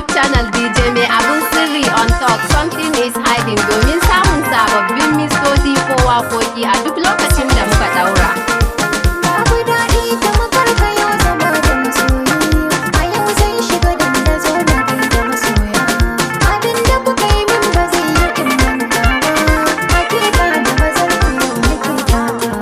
YouTube channel DJ Mai Abun Sirri on Talk Something is Hiding domin samun sababbin mixoci ko waƙoƙi a duk lokacin da muka ɗaura. Babu daɗi kamar ka yau zama da masoyi. A yau zan shiga dandazo na gaida masoya. Abin da kuka yi min ba zai yi in manta ba. Hakika da bazar ku yau nake takawa.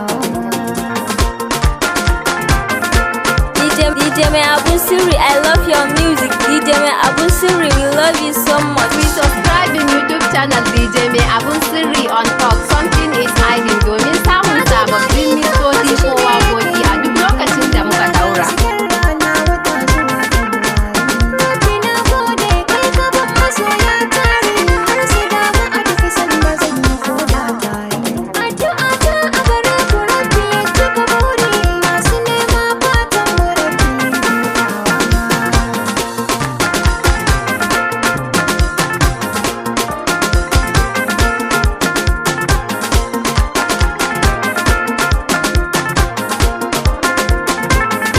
DJ DJ Mai Abun Sirri, I love your music. DJ Mai Abun Sirri, we love you so much. We subscribe in YouTube channel DJ Mai Abun Sirri on Talk Something is Hiding domin samun sababbin mixoci ko waƙoƙi a duk lokacin da muka ɗaura. Cikin rana, wata zuwa taurari. Rabbi, na gode, kai ka ban masoya tare. Har su damu a duk sanda zan yi ko da tare. Addu'a ta a gare ku, Rabbi ya cika buri. Masu nema fatan mu, Rabbi ya buɗawa.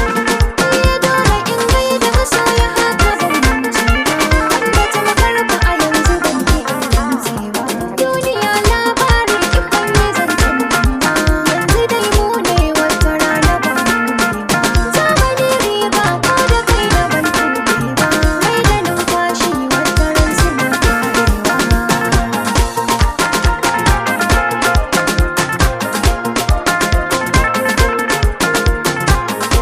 Dole in gaida masoya, haka ban mance ba. Wanda tamkar ku a yanzu ban ki in rantse ba. Duniya labari, in ban yi zancen nan ba. Yanzu dai mu ne, wata rana ba mu ne ba. Zamani riga, ko da kai na ban tuɓe ba. Rai da numfashi wata ran suna karewa.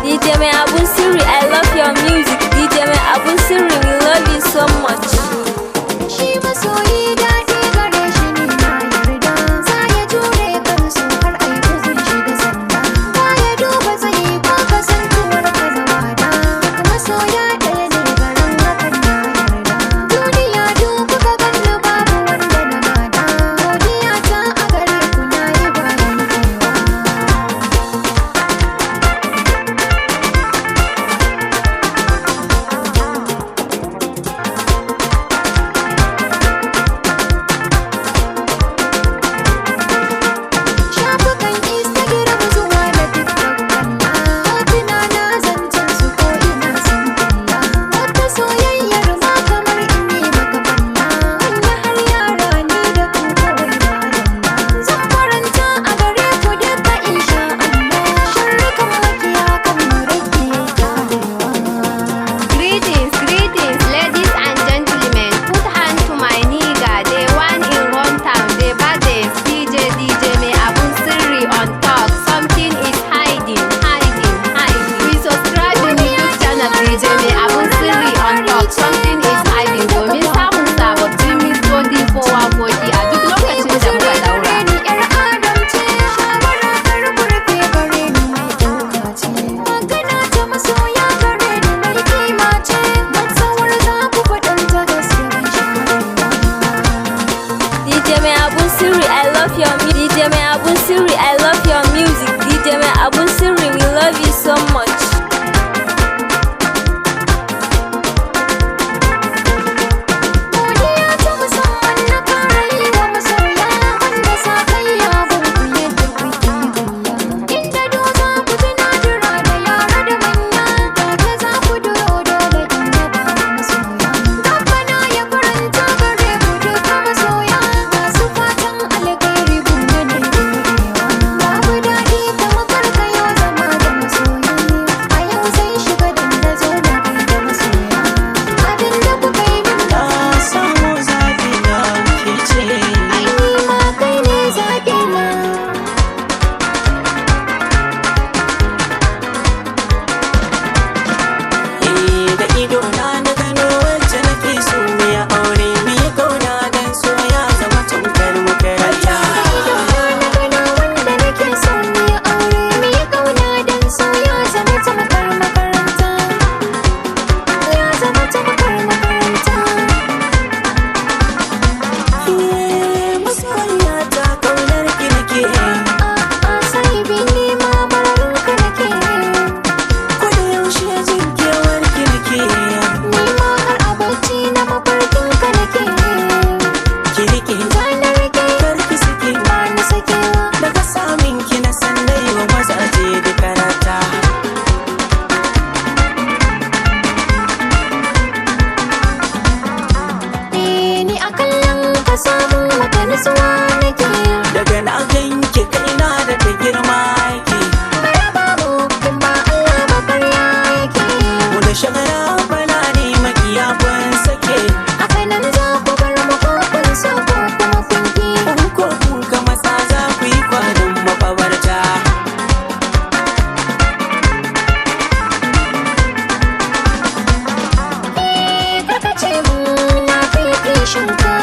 DJ Mai Abun Sirri, I love your music. DJ Mai Abun Sirri, we love you so much. Shi masoyi daɗi gare shi, ni na yarda. Za ya jure kansu har ai bugun shi da sanda. Ba ya duba tsayi ko kasantuwar ka na wada. Duk masoya ɗaya ne, garin hakan na yarda. Duniya duk kuka ganni, babu wanda na gada. Godiya ta a gare ku na yi bayan kewa. Shafukan Instagram zuwa na TikTok kalla. Hotuna na zancen su ko ina sun kalla. Wata soyayyar ma kamar in yi maka falla. Manya har yara, ni da ku kawai madalla. Zan faranta a gare ku duka insha Allah. Sharrukan makiya kan mu rage karewa. Greetings, greetings, ladies and gentlemen. Put hand to my nigga, the one in run town, the baddest DJ, DJ Mai Abun Sirri on Talk. Something is hiding, hiding, hiding. We subscribe in YouTube channel DJ Mai Abun Sirri on Talk. Something is Hiding domin samun sababbin mixoci ko waƙoƙi a duk lokacin da muka ɗaura. Ni yar Adam ce, shawara kar ku rufe gare ni, mai ɗauka ce. Magana ta masoya gare ni mai kima ce, matsawar za ku faɗanta gaskiya ban sharewa. DJ Mai Abun Sirri, I love your music. DJ Mai Abun Sirri, I love your music. DJ Mai Abun Sirri, we love you so much. Nutsuwa nake. Daga na ganki kaina da ta girma yake. Maraba mu in ba Allah ba karya yake. Mu da shagara bala ne makiya kun sake. Haka nan za ku bar mu ko kun so ko kuma kun ki. In ko kun ka matsa za ku yi kwanan makabarta. Eh, karkace mun na fi kishin ka.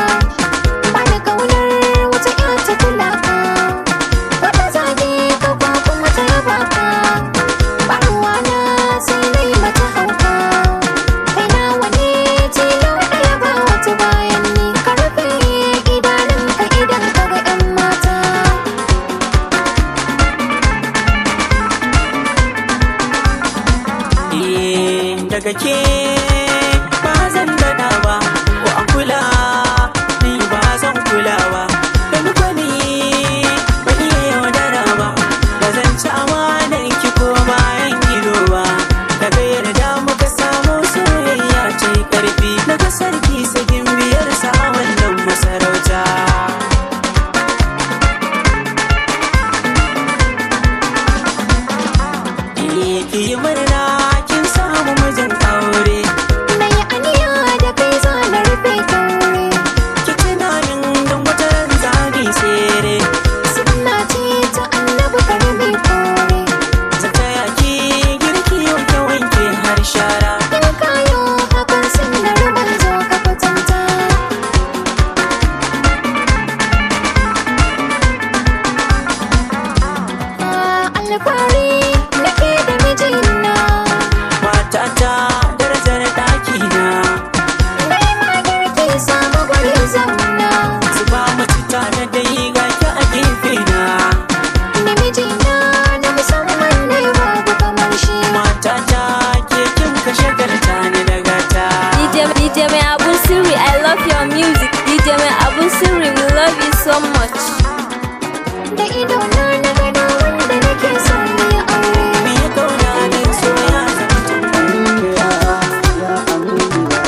Ba ni kaunar wata ƴa ta kula ka. Wata zage ka ko kuma ta yaba ka. Ba ruwana sai nai mata hauka. Kai nawa ne tilo ɗaya ba wata bayan ni. Ka rufe idanunka idan ka ga 'yan mata. Eh, daga ke ba zan dada ba ko a kula ni ba zan kula ba da kwani ba iya yaudara ba ba zan ci amanar ki ko bayan ido ba daga yarda muka samu soyayya ta yi karfi daga sarki sagin biyar sa a wannan masarauta. Eh, ki yi murna kin samu mijin aure. Na yi aniya da kai za na rufe kyaure. Ki tunanin don wata ran za mu yi tsere. Sunna ce ta annabi karmi kore. Zan taya ki girki wanke wanke har shara. In kayo hakan sunnar manzo ka kwatanta. Alfahari nake da mijina. Matata darajar ɗaki na. Nai ma girki samu guri zauna. Zuba mace ta na dai ga ki a gefe na. Ni mijina na musamman ne babu kamar shi. Matata ke kin ka shagarta ni da gata. DJ DJ Mai Abun Sirri, I love your music. DJ Mai Abun Sirri, we love you so much. Da ido na na gano wanda nake so mu yi aure. Me ya kauna dan soya zama Aminiya, ya aminiya,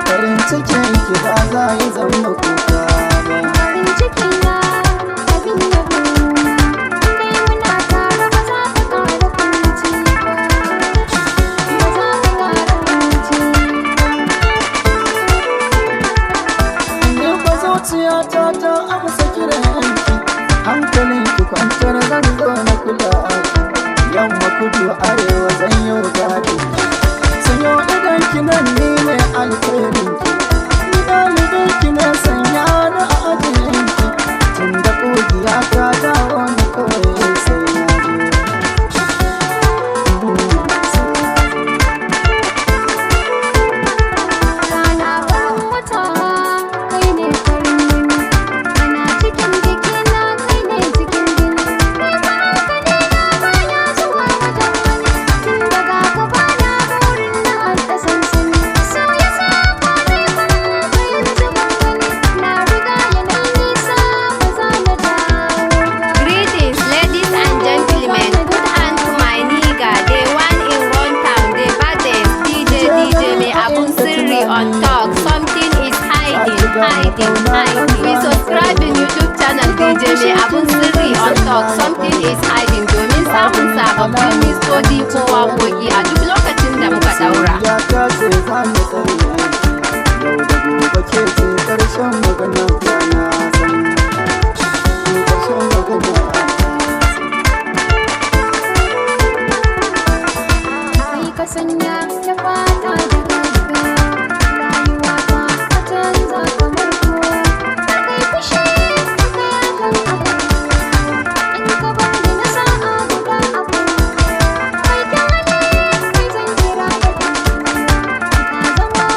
farin cikin ki ba za yi zama kuka ba. Farin ciki na abin yabo na, dai muna tare ba za ka ƙara kunci ba, ba za ka ƙara kunci ba. Ni fa zuciyata ta amsa kiranki, hankalin ki kwantar zan zo na kula ki. Yamma kudu arewa zan yi gadi. Sanyo idan ki nan ni ne alkhairin ki. Ni ɗalibin ki ne sanya ni a ajin ki. Tun da ƙugiya ta dawo ni kawai sai na zo. Sai na zo. Rana farin wata kai ne farin yini, kana cikin jikina kai ne cikin jini. Ni fa hankali na baya zuwa wajen wani, tun daga ka bana burin na haɗa sansani. So ya sa ko nai farin ka yanzu ban gani, na riga yanayi nisa ba za na dawo ba. Greetings, ladies and gentlemen. Put hand to my nigga. The one in Run Town, the baddest DJ DJ Mai Abun Sirri on talk. Something is hiding, hiding, hiding. We subscribe in YouTube channel DJ Mai Abun Sirri on talk. Something is hiding domin samun sababbin miskoji ko waƙoƙi a duk lokacin da muka daura. Ya ta ce za mu tsare yau da gobe ke ce karshen magana ta na san. Karshen magana ta na san. Kai ka sanya na fata da gaggawa, rayuwa ta ta canza kamar kowa. Kar kai fushi ka kan abu, in ka bar ni na sa'a guda abu. Mai kyau ne kai zan kira da ɗan uwa, ka zama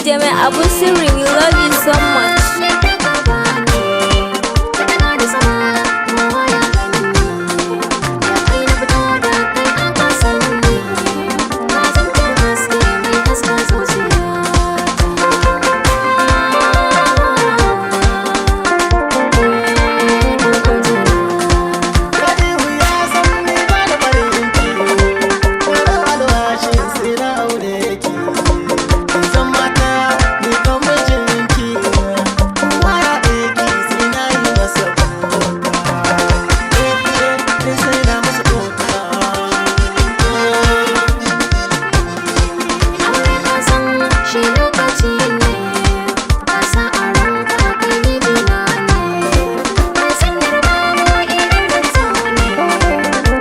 DJ Mai Abun Sirri, we love you so much. Yadda ka bani, ka daga da sama, kowa ya gani. Da kai na fito da kai aka sani. Ka zamto haske mai haska zuciyata. Rabi'u ya san ni ba da farin ki, wani alwashi sai na aure ki. Kin san mata ni kan mijinki, kowa ya ɗauki sai na yi masa kuka. Eh, eh, ni sai na masa kuka. Aure ka san shi lokaci ne, ka sa a ranka kai mijina ne. Ka san yarda mu idan zan so ne,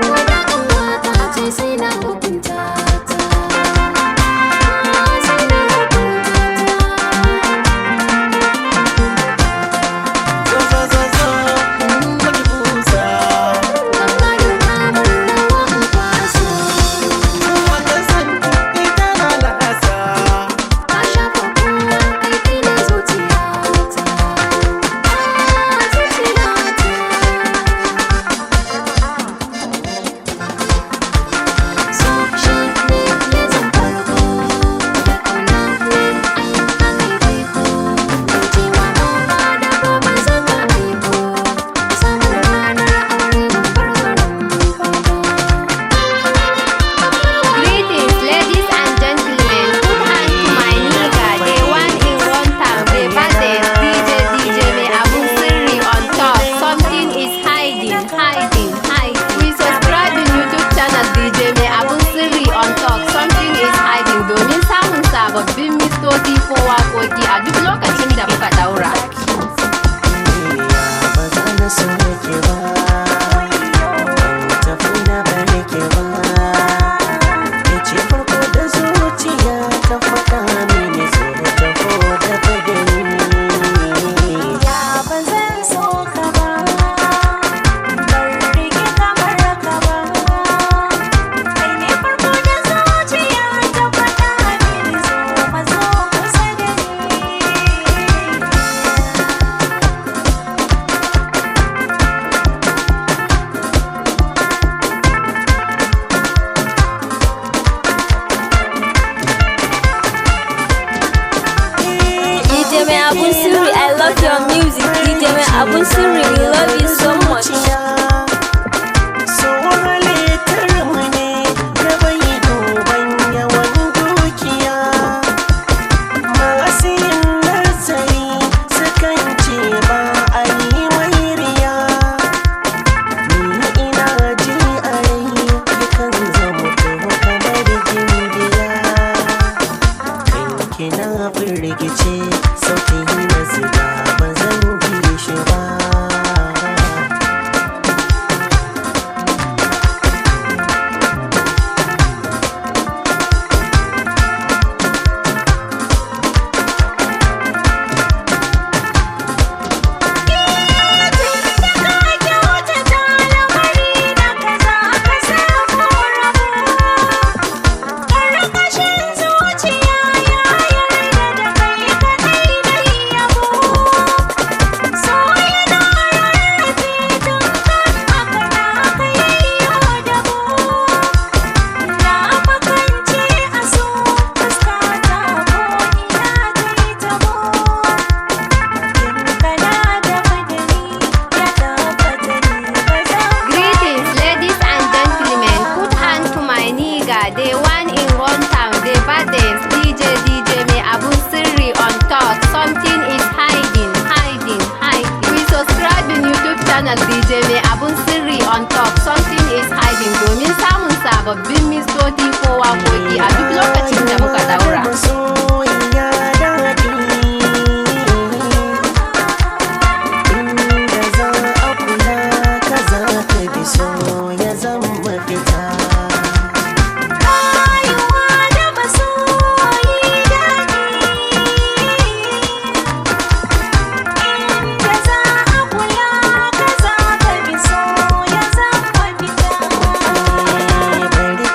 ko da ƙanwata ce sai na hukunta ta. Sai na hukunta ta. Zo, zo, zo, zo, in maki busa. Ganga duka mun rawa in kwaso, Wata san ita na lasa. ka shafa kowa kai kai ne zuciyata. Zuciyata. So shi ne ya zan farko da ƙauna ne ai akai baiko cewa noma da gobe zaka aiko samun ranar aure mun farfaran fata. Greetings, ladies and gentlemen. Put hand to my nigga. The one in one town, the baddest DJ DJ Mai Abun Sirri on top. Something is hiding, hiding, hiding. We subscribe in YouTube channel DJ Mai Abun Sirri on top. Something is hiding. Domin samun sababbin mistoci ko waƙoƙi a duk lokacin da muka ɗaura. Ba za na so ke ba, ban tafi na bari ke ba. Ke ce farko da zuciya ta faɗa mini zo taho da fadani. Ya ba zan so ka ba, ban riƙe kamar ka ba. Kai ne farko da zuciya ta faɗa mini zo mazo kusa da ni. DJ Mai Abun Sirri, I love your music. DJ Mai Abun Sirri, we love you so much. Kina firgice sautin na ziga ba zan ji shi ba. Greetings, ladies and gentlemen. Put hand to my nigga. The one in one town, the baddest DJ DJ Mai Abun Sirri on top. Something is hiding, hiding, hiding. We subscribe in YouTube channel DJ Mai Abun Sirri on top. Something is hiding. Domin samun sababbin mistoci ko waƙoƙi a duk lokacin da muka ɗaura. Masoyiya daɗi, inda za a kula ka za ka bi so ya zama fita. Rayuwa da masoyi daɗi, inda za a kula ka za ka bi so ya zama fita. Bari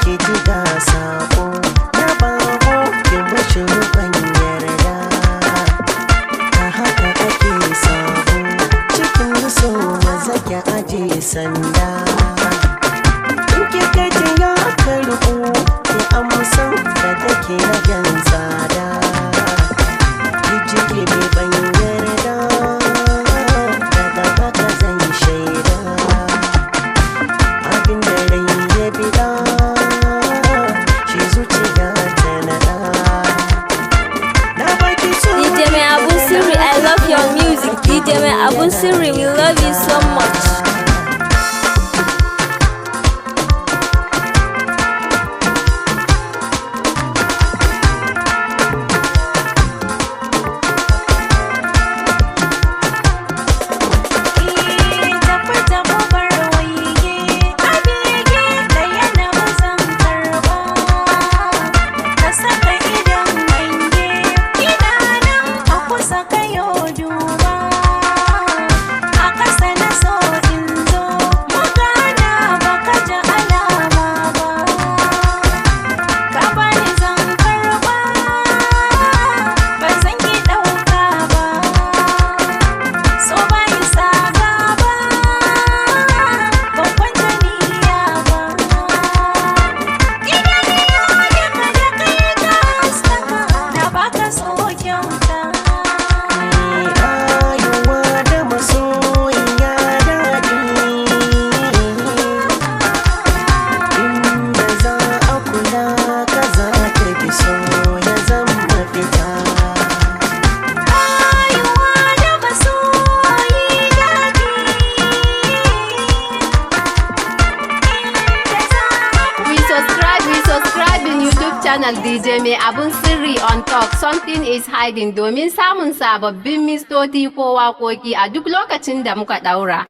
channel DJ Mai Abun Sirri on Talk Something is Hiding domin samun sababbin mistoti ko waƙoƙi a duk lokacin da muka ɗaura.